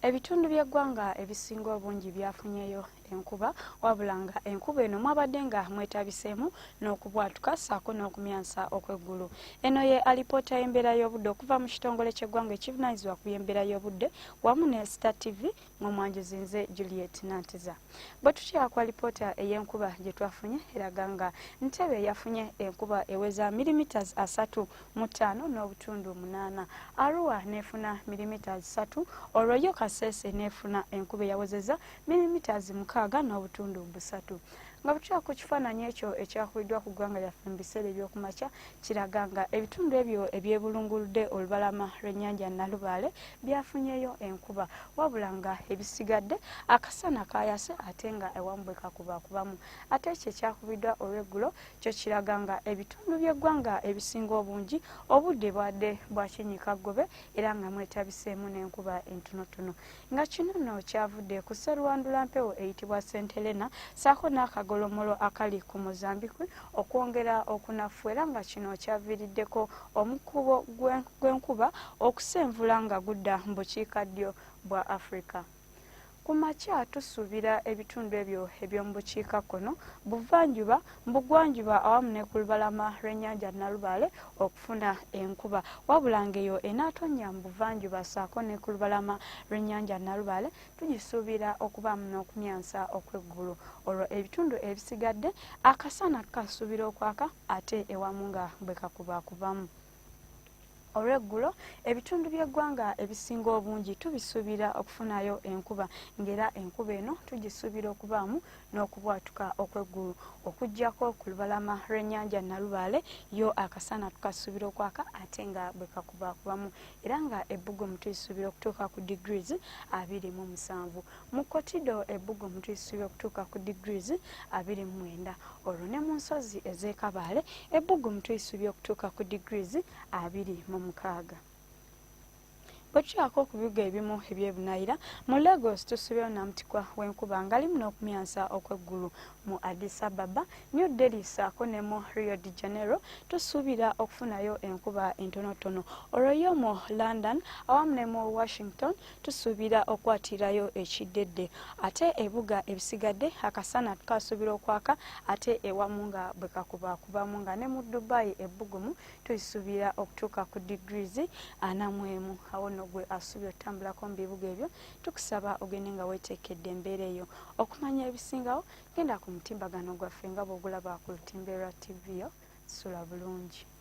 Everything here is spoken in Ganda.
Ebitundu by'eggwanga ebisinga obungi byafunyeyo enkuba, wabula nga enkuba eno mwabadde nga mwetabiseemu n'okubwatuka ssaako n'okumyansa okw'eggulu. Eno ye alipoota y'embeera y'obudde okuva mu kitongole ky'eggwanga ekivunaanyizibwa ku by'embeera y'obudde wamu ne Star TV, ng'omwanjuzi nze Juliet Nantiza. Bwe tutya ku alipoota ey'enkuba gye twafunye eraga nga Ntebe yafunye enkuba eweza millimeters 35.8, Arua n'efuna millimeters 3, olwo yo Kasese n'efuna enkuba eyawezezza millimeters 6.3. Nga butya ku kifaananyi ekyo ekyakubiddwa ku ggwanga lyaffe mu biseera eby'okumakya kiraga nga ebitundu ebyo ebyebulunguludde olubalama lw'ennyanja Nalubaale byafunyeyo enkuba, wabula nga ebisigadde akasana kaayase ate nga ewamu bwe kakubakubamu. Ate ekyo ekyakubiddwa olw'eggulo kyo kiraga nga ebitundu by'eggwanga ebisinga obungi obudde bwadde bwa kinyiikaggobe era nga mwetabiseemu n'enkuba entonotono. Nga kino nno kyavudde ku sseruwandula mpewo eyitibwa St Helena ssaako n'akagolomolo akali ku Mozambique okwongera okunafu era nga kino kyaviiriddeko omukubo gw'enkuba okusenvula nga gudda mu bukiikaddyo bwa Africa. Ku makya tusuubira ebitundu ebyo eby'omu bukiikakkono, buvanjuba, bugwanjuba awamu ne ku lubalama lw'ennyanja Nalubaale okufuna enkuba, wabula ng'eyo enaatonnya mu buvanjuba ssaako ne ku lubalama lw'ennyanja Nalubaale tugisuubira okubaamu n'okumyansa okw'eggulu. Olwo ebitundu ebisigadde akasana tukasuubira okwaka ate ewamu nga bwe kakubakubamu. Olweggulo ebitundu by'eggwanga ebisinga obungi tubisuubira okufunayo enkuba, ng'era enkuba eno tugisuubira okubaamu n'okubwatuka okw'eggulu, okuggyako ku lubalama lw'ennyanja Nalubaale yo akasana tukasuubira okwaka ate nga bwe kakubakubamu, era nga ebbugumu tulisuubira okutuuka ku degrees 27. Mu Kotido ebbugumu tulisuubira okutuuka ku degrees 29, olwo ne mu nsozi ez'e Kabaale ebbugumu tulisuubira okutuuka ku degrees 26. Bwe tukyako ku bibuga ebimu eby'ebunaayira, mu Lagos tusuubirayo namutikwa w'enkuba ng'alimu n'okumyansa okw'eggulu. Mu Addis Ababa, New Delhi ssaako ne mu Rio de Janeiro tusuubira okufunayo enkuba entonotono. Olwo yo mu London awamu ne mu Washington tusuubira okukwatirayo ekiddedde. Ate ebibuga ebisigadde akasana tukasuubira okwaka ate ewamu nga bwe kakubakubamu, nga ne mu Dubai ebbugumu tulisuubira okutuuka ku degrees 41. Awo nno gwe asuubira otutambulako mu bibuga ebyo tukusaba ogende nga weeteekedde embeera eyo. Okumanya ebisingawo genda ku mutimbagano gwaffe nga bw'ogulaba ku lutimbe lwa TV yo. Sula bulungi.